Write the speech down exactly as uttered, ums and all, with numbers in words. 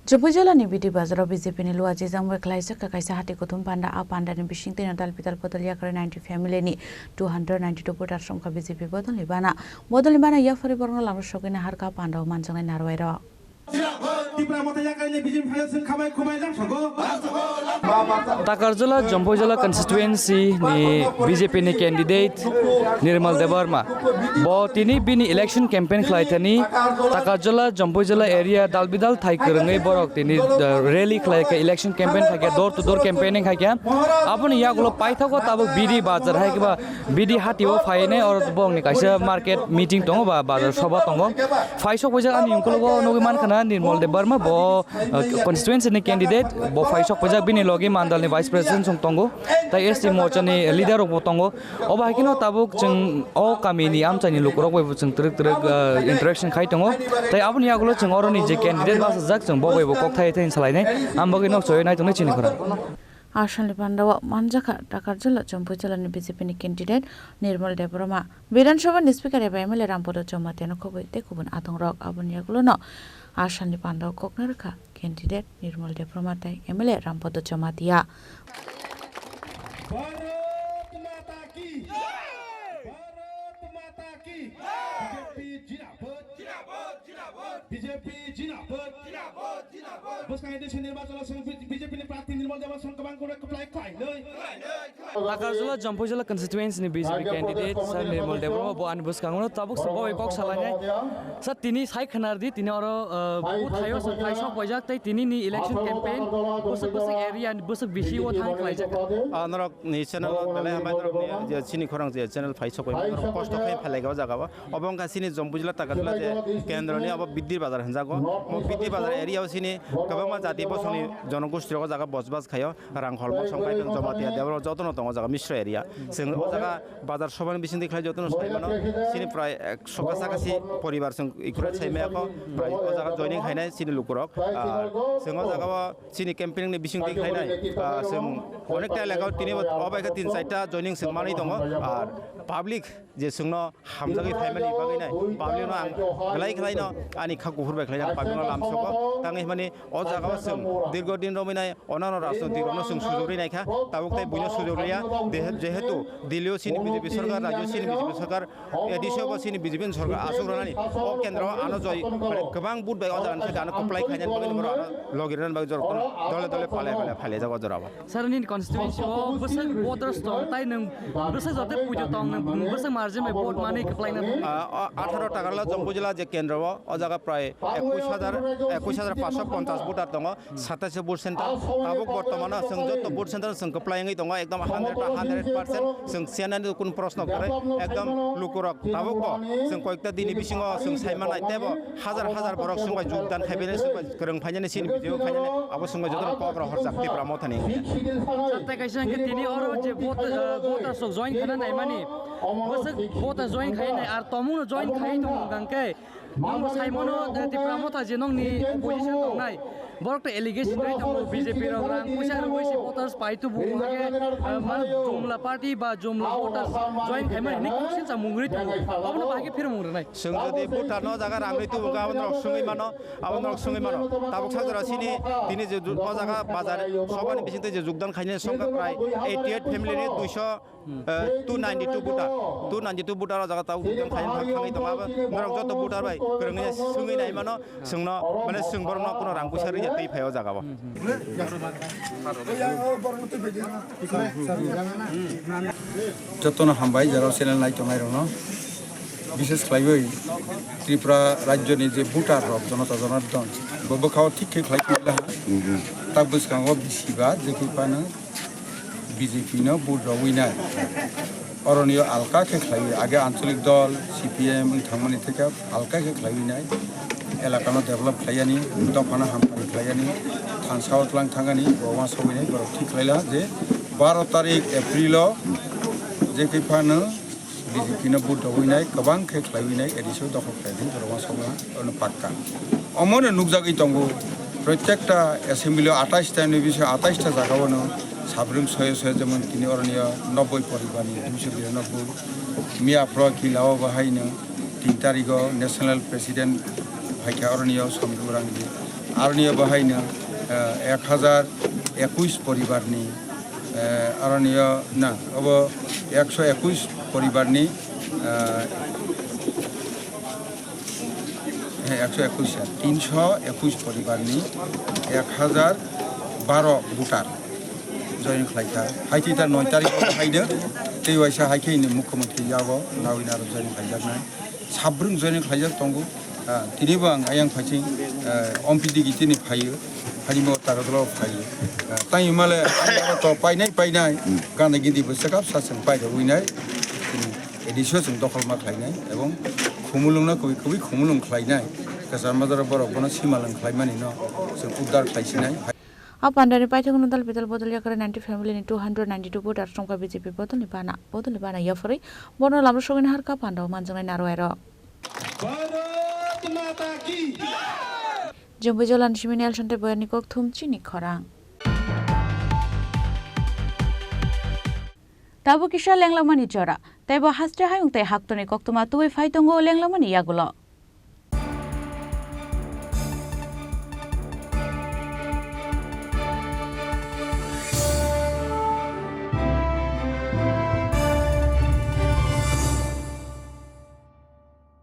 Jompuijala ni B D bazar o B J P ni luachi jang bai khlaijak kha kaisa hati kuthum panda. A panda ni bising twi no dal bidal bodol yakarwi ninety family ni two hundred ninety two voter songkha B J P bodol ni bana. Bodol ni bana yaphari borok no lama sogwi naharkha panda o manjaknai narwai rok. Tipra Motha yakarwi ni B J P phaio swng khamai khumai lamsogo. Takarjala Jompuijala constituency ni B J P ni candidate Nirmal Debbarma. Bo tini bini election campaign khlai thani Takarjala Jompuijala area dal bidal thai kwrwngwi borok tini, uh, rally khlai kha, election campaign khai kha, door to door campaigning khai kha. Aboni yagulo paithago tabuk B D bazar hai khe ba B D hati o phainai oro bongni kaisa market meeting tongo ba bazar soba tongo. Phaisok phaijak ani ungkulugo nugwi mankha na Nirmal Debbarma bo, uh, constituency ni candidate, bo phaisok phaijak bini logi mandal ni vice president song tongo. Tai S T morcha ni leader rok bo tongo. Obo hai kheno tabuk chwng o kami ni amchai ni lukurok bai bo chwng twrwk twrwk, uh, interaction khai tongo. Tai aboni yagulo chwng oroni je candidate bachajak chwng bo bai bo kok thai thai salainai. Ang bagwi nok choi nai tongnai chini khorang. Asal ni panda o manjakha Takarjala Jompuijala ni B J P ni candidate Nirmal Debbarma. Bidhan Sabha ni speaker eba M L A Rampada Jamatia no khobwi tei kubun adong rok aboni yagulo no asal ni panda o kok narwkha candidate Nirmal Debbarma tai M L A Rampada Jamatia. Bharat Mata ki! Bharat Mata ki! B J P jindabad! Jindabad! Jindabad! B J P jindabad! Jindabad! Jindabad! Bwskang ni deshi nirbachon o chwng B J P ni prarthi Nirmal Debbarma song kwbang khe kwplai khlainai. Takarjala Jompuijala constituency ni B J P candidate Sir Nirmal Debbarma bo ani bwskango no tabuk se bo bai kok salainai. Sir, tini sai khwnar di, tini oro, uh, buthaio se phaisok phaijak tei tini ni election campaign bwswk bwswk area ni bwswk bisi o thang khlaijak. Ah, norok ni channel o belai hambai, norok ni je chini khorang je channel phaisok bai norok kosto khai phalai o jaga o. Obo wngkha chini Jompuijala Takarjala je kendro ni obo Biddir Bazar hinjago. Mo Biddir Bazar area o chini kwbangma jati bosong ni jonogosti rok o jaga bosbas khaio. Rangkhol bosong bai tong Jamatia Debbarma joto no tongo o jaga Misra area. Chwng o jaga bazar soba ni bising twi khlai joto no sai mano. Chini prai ekso ka saka si poribar chwng ikura sai maya kho. Prai o jaga joining khainai chini lukurok. Ah, chwng o jaga o chini campaign ni bising twi khlainai. Ah, chwng onek ta elaka o tini o bai khe tin char ta joining chwng manwi tongo. Ar public je chwngno hamjagwi phaimani bagwi nai public no ang belai khlai no ani kha kuphur bai khlai public no lamsoko tangwi himani o jaga o chwng dirgo din romwi nai onano rajnoitik rokno chwng sujok ri nai kha tabuk tai buino sujok riya de-, jehetu Delhi o chini B J P sorkar, rajyo chini B J P sorkar, A D C o bo chini B J P ni sorkar aswk rwnani o kendro o ano joi mane kwbang vote bai o jaga ni theke ano kwplai khainani bagwi borok ano logi rwnani bagwi jorok dole dole palai palai phailaijak o jora o. Sir, nini constituency o bwswk voters tong, tai nwng bwswk joto puijo tong, nwng bwswk margin bai vote manwi kwplaina tong? Ah, o atharo Takarjala Jompuijala je kendro o, o jaga prai ekush hajar, ekush hajar paanshok ponchash voter tongo, satais vote center. Tabuk bortomano chwng joto vote center chwng kwplai wngwi tongo, ekdom hundred to hundred percent chwng siyanani kun proshno kwrwi, ekdom lukurok tabuk bo chwng koyekta dini bisingo chwng sai manai teibo hajar hajar borok chwng bai jogdan khai bini, chwng bai kwrwng phainani, chini video phainani, abo chwng bai jotono kok rok horjak Tipra Mothani. Sir, tai kaisa hwnkhe tini oro je vote, eh, voters rok join khaina naimani, bwswk voter join khainai, ar tomungno join khai tongmung hwnkhe, nokno saimano, eh, Tipra Motha je nokni opposition tongnai, borok to allegation rwi tongo, B J P rok rang puisa rwui se voters pai tubu hwnkhe, eh, mano Jumla party ba Jumla voters join khaimani hinwi kok silsa mung rwi tongo, abono bahai khe phirmung rwnai. Chwng jodi voter no jaga rang rwi tubu hwnkhe abono rok swngwi mano. Abo norok swngwi mano. Tabuk sak jora chini tini je ju-, o jaga bazar sobani bisingtwi je jogdan khainai songkha prai eighty eight family ni duiso, eh, two ninety two voter. Two ninety two voter o jaga tabuk jogdan khainai thang-, thangwi tongo. Abo norok joto voter bai kwrwngwi swngwi nai mano. Chwngno, mane, chwng borokno kuno rang puisa rwya twi phai o jaga o. Jotono hambai, jara channel nai tongnai rokno. Bishes khlaiwi Tripura rajyoni je voter rok, Jonata Janardon, bo bwkhao thik khe khlai tonglaha. Tak bwskango bisiba je khe phano B J P no vote rwwi nai. Oroni o alka khe khlaiwi, age ancholik dol, C P M wng thangmani theke alka khe khlaiwi nai. Elakano develop khlaiyani, dophano hamkari khlaiyani, thansa o tlang thangani, bo uansugwi nai, borok thik khlaila je baro tarik April o je khe phano B J P no vote rwwi nai, kwbang khe khlaiwi nai, A D C o dokhol khlai nai, borok uansukma ono pakka. Omono nukjagwi tongo, protekta assembly o atais ta ni bisingo atais ta jaga o no sabrwng soyo soyo, jemon tini oroni o nobboi poribar ni duiso biranobboi. Miya phro kila o bo hai no tin tarik o national president phaikha oroni o Samdhu Rangdi. Aroni o bahaino, eh, ek hajar ekush poribarni, eh, aroni o na, obo ekso ekush poribarni, eh, eh, ekso ekush ya, tinso ekush poribarni ek hajar baro voter join khlaikha. Haikhe ta noi tarikh o haino, tei waisa haikhe ni mukhyamantri yago, nawina aro join khlaijaknai. Sabrung join khlaijak tongo. Ah, tini bo ang ayang phaising, ah, Ompi digi tini phaio, phaini bo Tagatla o phaio. Ah, tang himale ang aro to painai painai, gana gidi bo chekap sa chwng pairogwinai. Tini A D C o chwng dokhol ma khlainai, ebong khumulwng no kubui kubui khumulwng khlainai. Kwchar majra borok bono simalwng khlaimani no chwng udar khlaisinai. A pandani paithakno dal bidal bodol yakarwi ninety family ni two hundred ninety-two voter chongkha B J P bodolni bana. Bodolni bana yapharwi bono lamrok sogwini harkha pandao manjaknai narwai rok. Bharat Mata Ki! Jumbo Jolan Simi Nelson tei Boyani Kokthum chini khorang. Tabuk kisa lenglamani jora, tei bo haste hayung tei haktorni koktwma tubui phai tongo lenglamani yagulo.